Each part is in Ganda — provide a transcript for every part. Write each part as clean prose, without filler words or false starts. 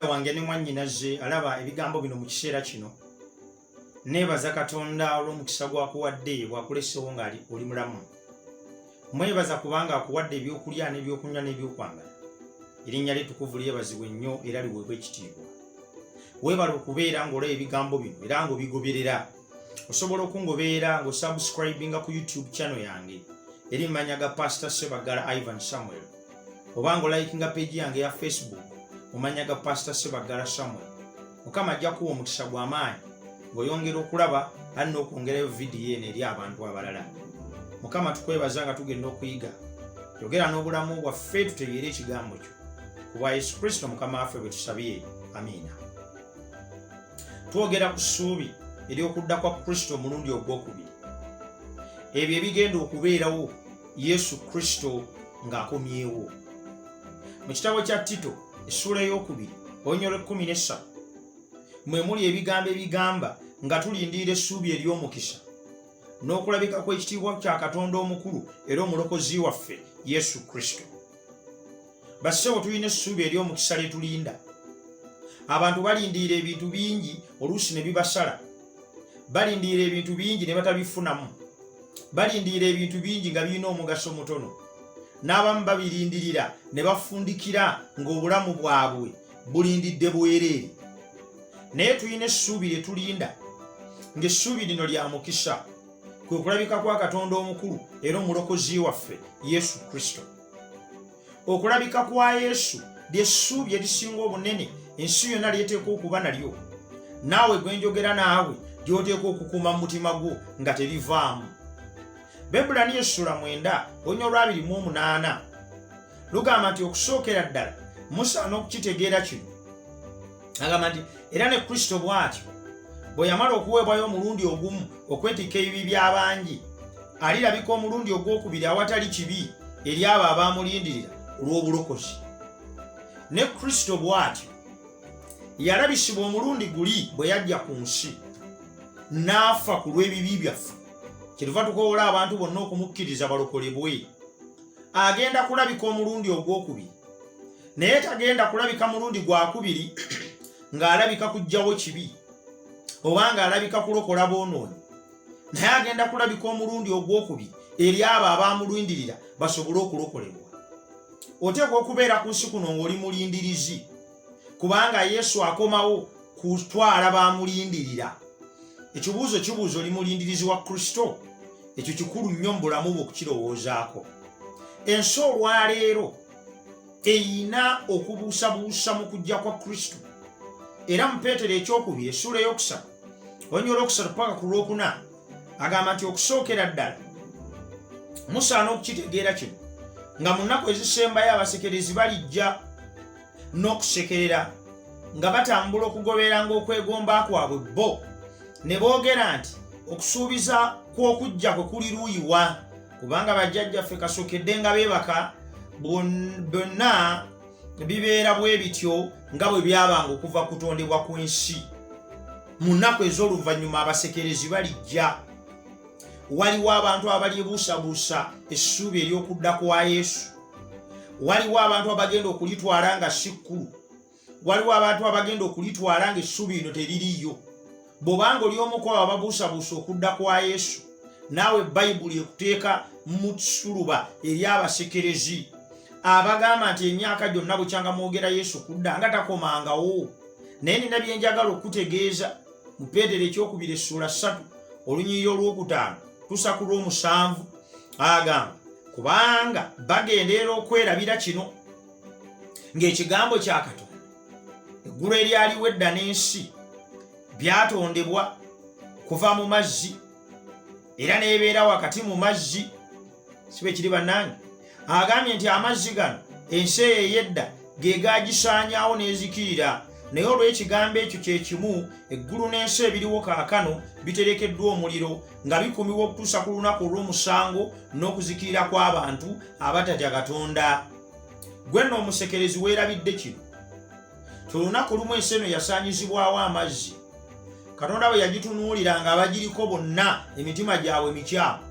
Wange ne mwannyinaze alaba ebigambo bino mu kiseera kino, neebaza Katonda olw'omukisa gwakuwadde bwakulesewo nga oli mulamu. Mwebaza kubanga akuwadde ebyokulya n'ebyokunywa n'ebyokwambala. Erinnya lyetukuvu lyebazibwe nnyo era liweebwa ekitiibwa. Weebale okubeera ng'olaba ebigambo bino era ng'obigoberera. Osobola okungoberera ng'osubscribinga ku YouTube channel yange eri mumanya ga Pastor Sebaggala Ivan Samuel, oba ng'olikinga page yange eya Facebook mu mannya ga Pastor Sebaggala Samuel. Mukama ajja kuwa omukisa gw'amaanyi ng'oyongera okulaba ali n'okwongerayo vidiyo eno eri abantu abalala. Mukama, tukwebaza nga tugenda okuyiga. Yogera n'obulamu bwaffe tutegeere ekigambo kyo. Ku bwa Yesu Kristo Mukama waffe bwe tusabye, amiina. Twogera ku ssuubi ery'okudda kwa Kristo omulundi ogwokubiri, ebyo ebigenda okubeerawo Yesu Kristo ng'akomyewo. Mu kitabo kya Tito essuula ey'okubiri olunyiriri lw'e13 mwe muli ebigambo ebigamba nga tulindirira essuubi ery'omukisa n'okulabika kw'ekitiibwa kya Katonda omukulu era omulokozi waffe Yesu Kristo. Bassebo, tulina essuubi ery'omukisa lye tulinda. Abantu balindirira ebintu bingi, oluusi ne bibasala. Balindirira ebintu bingi ne batabifunamu. Balindirira ebintu bingi nga birina omugaso mutono. N'abamu babirindirira ne bafundikira ng'obulamu bwabwe bulindidde bwereere. Naye tulina essuubi lye tulinda, ng'essuubi lino lya mukisa, kwe kulabika kwa Katonda omukulu era omulokozi waffe Yesu Kristo. Okulabika kwa Yesu lyessuubi erisinga obunene ensi yonna lyeteeka okuba nalyo. Naawe gwenjogera naawe lyoteeka okukuuma mu mutima gwo nga terivaamu. Bebulaniya essula 9 olunya olwa 28 lugamba nti okusookera ddala musaana okukitegeera kino. Agamba nti era ne Kristo bw'atyo bwe yamala okuweebwayo omulundi ogumu okwetikka ebibi by'abangi, alirabika omulundi ogwokubiri awatali kibi eri abo abamulindirira olw'obulokozi. Ne Kristo bw'atyo yalabisibwa omulundi guli bwe yajja ku nsi n'afa ku lw'ebibi byaffe, kyetuva tukoowola abantu bonna okumukkiriza balokolebwe. Agenda kulabika omulundi ogwokubiri, naye tagenda kulabika mulundi gwakubiri ng'alabika kuggyawo kibi oba ng'alabika kulokola boonoonyi, naye agenda kulabika omulundi ogwokubiri eri abo abamulindirira basobole okulokolebwa. Oteekwa okubeera ku nsi kuno ng'oli mulindirizi, kubanga Yesu akomawo kutwala bamulindirira. Ekibuuzo kibuuzo, oli mulindirizi wa Kristo? Ekyo kikulu nnyo mu bulamu bwo okukirowoozaako. Ensi olwaleero eyina okubuusabuusa mu kujja kwa Kristo. Era mu Peetero ekyokubiri essuula eyokusatu olunyiriri olwokusatu paka ku lwokuna agamba nti okusookera ddala musaana okukitegeera kino, nga mu nnaku ezisembayo abasekerezi balijja n'okusekerera nga batambula okugoberanga okwegomba kwabwe bo, ne boogera nti okusuubiza kw'okujja kwe kuli luuyiwa, kubanga bajjajjaffe kasokedde nga beebaka bonna bibeera bwe bityo nga bwe byabanga okuva kutondebwa kw'ensi. Mu nnaku ez'oluvannyuma abasekerezi balijja. Waliwo abantu abalyebuusabuusa essuubi ery'okudda kwa Yesu. Waliwo abantu abagenda okulitwala nga si kkulu. Waliwo abantu abagenda okulitwala nga essuubi lino teririiyo. Bw'obanga oli omu ku abo ababuusabuusa okudda kwa Yesu, naawe Bayibuli ekuteeka mu ssuluba eri abasekerezi abagamba nti emyaka gyonna bukyanga mwogera Yesu kudda nga takomangawo. Naye nina bye njagala okukutegeeza. Mu Peetero ekyokubiri essuula 3 olunyiriri olwokutaano tusa ku lw'omusanvu agamba, kubanga bagenderera okwerabira kino, ng'ekigambo kya Katonda, eggulu eryaliwo edda n'ensi byatondebwa kuva mu mazzi era n'ebeera wakati mu mazzi. Si bwe kiri bannange? Agambye nti amazzi gano ensi eyo ey'edda ge gaagisaanyaawo n'ezikirira, naye olw'ekigambo ekyo kye kimu eggulu n'ensi ebiriwo kaakano biterekeddwa omuliro nga bikumibwa okutuusa ku lunaku olw'omusango n'okuzikirira kw'abantu abatatya Katonda. Gwe nno omusekerezi weerabidde kino, ti olunaku lumu ensi eno yasaanyizibwawo amazzi. Katonda bwe yagitunuulira nga abagiriko bonna emitima gyabwe mikyamu,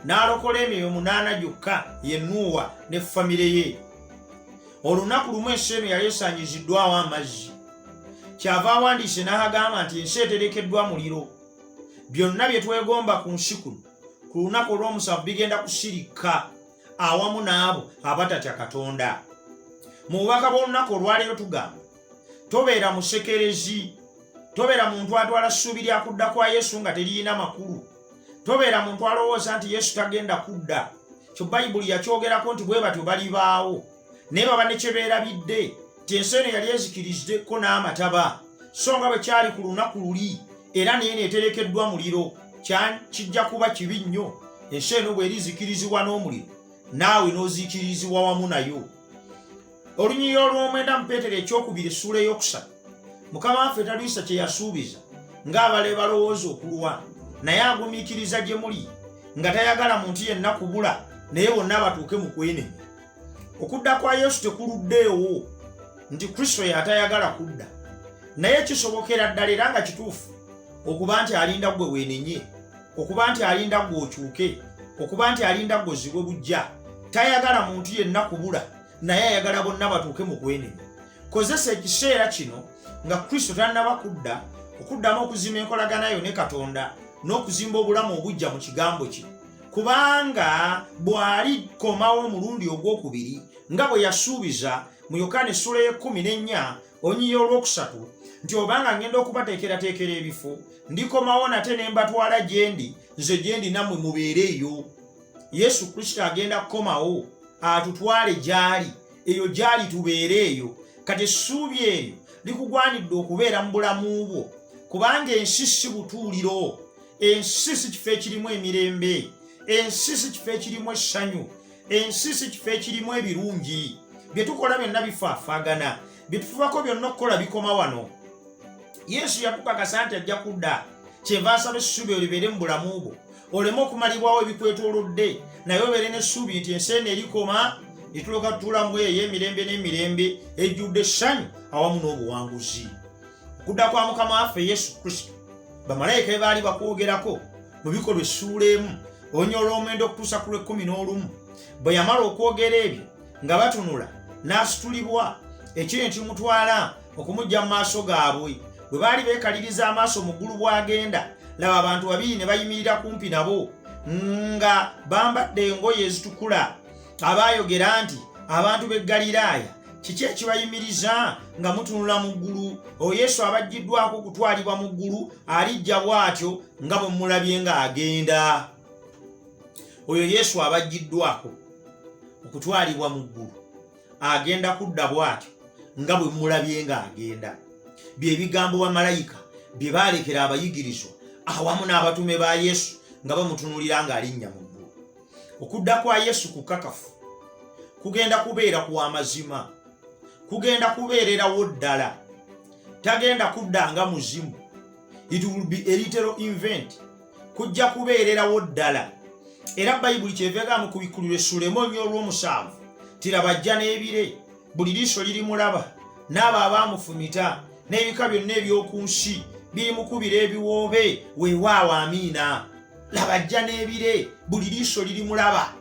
n'alokola emyoyo 8 gyokka, ye Nuuwa ne famire ye. Olunaku lumu ensi eno yali esaanyiziddwawo amazzi. Kyava awandiise n'agamba nti ensi eterekeddwa muliro. Byonna bye twegomba ku nsi kuno ku lunaku olw'omusanvu bigenda kusirikka awamu n'abo abatatya Katonda. Mu bubaka bw'olunaku olwaleero tugamba, tobeera musekerezi, tobeera muntu atwala ssuubi lya kudda kwa Yesu nga teriyina makulu, tobeera muntu alowooza nti Yesu tagenda kudda. Kyo Bayibuli yakyogerako nti bwe batyo balibaawo, naye baba ne kye beerabidde nti ensi eno yali ezikirizdeko n'amataba, so nga bwe kyali ku lunaku luli era n'eno eterekeddwa muliro. Kijja kuba kibi nnyo ensi eno bw'erizikirizibwa n'omuliro, naawe n'ozikirizibwa wamu nayo. Olunyiriri olw'omwenda mu Peetero ekyokubiri essuula ey'okusatu, Mukama waffe talwisa kye yasuubiza ng'abala balowooza okulwa, naye agumiikiriza gye muli nga tayagala muntu yenna kubula, naye bonna batuuke mu kwenenya. Okudda kwa Yesu tekuluddeewo nti Kristo y'atayagala kudda, naye kisobokera ddala era nga kituufu okuba nti alinda ggwe weenenye, okuba nti alinda ggwe okyuke, okuba nti alinda ggwe ozibwe buggya. Tayagala muntu yenna kubula, naye ayagala bonna batuuke mu kwenenya. Kozesa ekiseera kino nga Kristo tannaba kudda okuddamu okuzimba enkolagana yo ne Katonda n'okuzimba obulamu obuggya mu kigambo kye, kubanga bw'alikomawo omulundi ogw'okubiri nga bwe yasuubiza mu Yokaana essuula y'ekkumi n'ennya olunyiriri olw'okusatu nti obanga ngenda okubateekerateekera ebifo, ndikomawo nate ne mbatwala gye ndi, nze gye ndi nammwe mubeere eyo. Yesu Kristo agenda kukomawo atutwale gy'ali, eyo gy'ali tubeere eyo. Kati essuubi eryo likugwanidde okubeera mu bulamu bwo, kubanga ensi si butuuliro, ensi si kifo ekirimu emirembe, ensi si kifo ekirimu essanyu, ensi si kifo ekirimu ebirungi. Bye tukola byonna bifaafaagana, bye tufubako byonna okukola bikoma wano. Yesu yatukakasa nti ajja kudda, kyenva asaba essuubi eryo libeere mu bulamu bwo, oleme okumalibwawo ebikwetoolodde, naye obeere n'essuubi nti ensi eno erikoma ne tulyoka tutuula mu eyo ey'emirembe n'emirembe ejjudde essanyu awamu n'obuwanguzi. Okudda kwa Mukama waffe Yesu Kristo bamalayika be baali bakwogerako mu bikolwa essuula emu olunya olw'omwenda okutuusa ku lw'ekkumi n'olumu. Bwe yamala okwogera ebyo nga batunula, n'asitulibwa ekiro ne kimutwala okumuggya mu maaso gaabwe. Bwe baali beekaliriza amaaso mu ggulu bw'agenda, laba abantu babiri ne bayimirira kumpi nabo nga bambadde engoye ezitukula, abaayogera nti, Abantu b'e Ggaliraaya, kiki ekibayimiriza nga mutunula mu ggulu? Oyo Yesu abaggiddwako okutwalibwa mu ggulu alijja bw'atyo nga bwe mulabye ng'agenda. Oyo Yesu abaggiddwako okutwalibwa mu ggulu agenda kudda bw'atyo nga bwe mulabye ng'agenda. Bye bigambo bamalayika bye baalekera abayigirizwa awamu n'abatume ba Yesu nga bamutunuulira ng'alinnya mu ggulu. Okudda kwa Yesu kukakafu, kugenda kubeera kwa mazima, kugenda kubeererawo ddala. Tagenda kudda nga muzimu. It will be a literal event. Kujja kubeererawo ddala. Era Bayibuli kyeva egamba mu Kubikkulirwa essuula emu olunya olw'omusanvu nti laba ajja n'ebire, buli liiso lirimulaba, n'abo abaamufumita, n'ebika byonna eby'oku nsi birimukubira ebiwoobe. Weewaawo, amiina. Laba ajja n'ebire, buli liiso lirimulaba.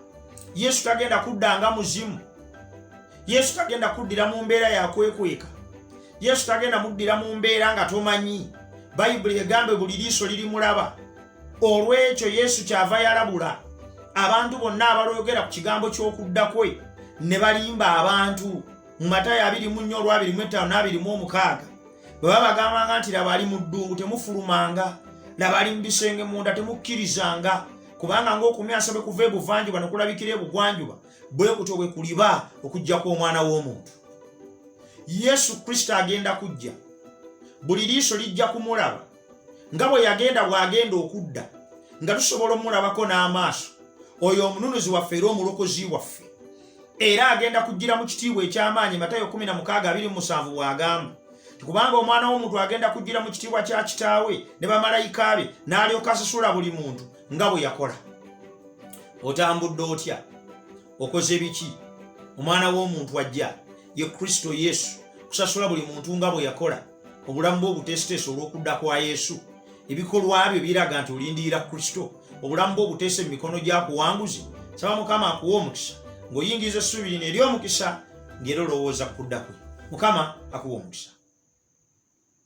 Yesu tagenda kudda nga muzimu. Yesu tagenda kuddira mu mbeera ya kwekweka. Yesu tagenda muddira mu mbeera nga tomanyi. Bayibuli egambe buli liiso lirimulaba. Olw'ekyo Yesu kyava yalabula abantu bonna abalwogera ku kigambo ky'okudda kwe ne balimba abantu mu Matayo abiri mu nnya olw'abiri mu ttaano n'abiri mu omukaaga, bwe babagambanga nti laba ali mu ddungu temufulumanga, laba ali mu bisenge munda temukkirizanga, kubanga ng'okumyansa bwe kuva ebuvanjuba ne kulabikira ebugwanjuba, bwe kutyo bwe kuliba okujja kw'Omwana w'omuntu. Yesu Kristo agenda kujja, buli liiso lijja kumulaba nga bwe yagenda bw'agenda okudda, nga tusobola omulabako n'amaaso, oyo omununuzi waffe era omulokozi waffe. Era agenda kujjira mu kitiibwa eky'amaanyi, Matayo 16:27 bw'agamba nti kubanga Omwana w'omuntu agenda kujjira mu kitiibwa kya Kitaawe ne bamalayika be, n'alyoka asasula buli muntu nga bwe yakola. Otambudde otya? Okoze biki? Omwana w'omuntu ajja, ye Kristo Yesu, kusasula buli muntu nga bwe yakola. Obulamu bwo obuteesiteesi olw'okudda kwa Yesu. Ebikolwa byo biraga nti olindirira Kristo. Obulamu bwo obuteese mu mikono gy'akuwanguzi. Saba Mukama akuwe omukisa ng'oyingiza essuubi lino ery'omukisa ng'era olowooza ku kudda kwe. Mukama akuwe omukisa.